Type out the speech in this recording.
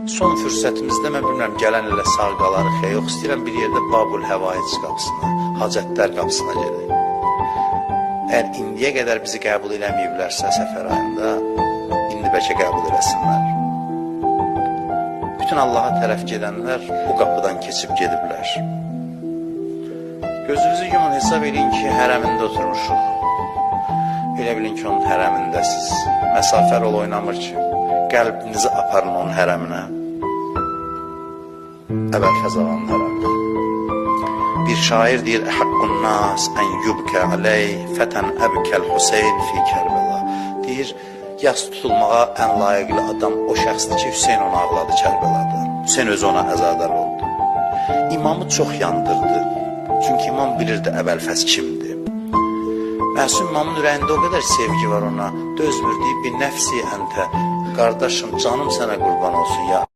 Son fürsətimizdə mən bilmirəm gələn ilə sağ qalarıq ya yox, istəyirəm bir yerdə Babul Həvaic qapısına, Hacətlər qapısına gedək. Əgər indiyə qədər bizi qəbul eləməyiblərsə səfər ayında, indi bəlkə qəbul eləsinlər. Bütün Allaha tərəf gedənlər bu qapıdan keçib gediblər. Gözünüzü yumun, hesab edin ki, hərəmində oturmuşuq. Elə bilin ki, onun hərəmindəsiz. Məsafə rol oynamır ki. Qəlbinizi aparın onun hərəminə. Əbülfəz ağanın hərəminə. Bir şair deyir: "Haqqun nas en yubka aleyh fətən əbkəl Hüseyn fi Kərbəla." Deyir, yas tutulmağa ən layiqli adam o şəxsdir ki, Hüseyn ona ağladı Kərbəlada. Hüseyn özü ona əzadar oldu. İmamı çox yandırdı. Çünki imam bilirdi Əbülfəz kimdir. Məsum imamın ürəyində o qədər sevgi var ona. Dözmür, deyib: "Bir nəfsi əntə, qardaşım, canım sənə qurban olsun ya."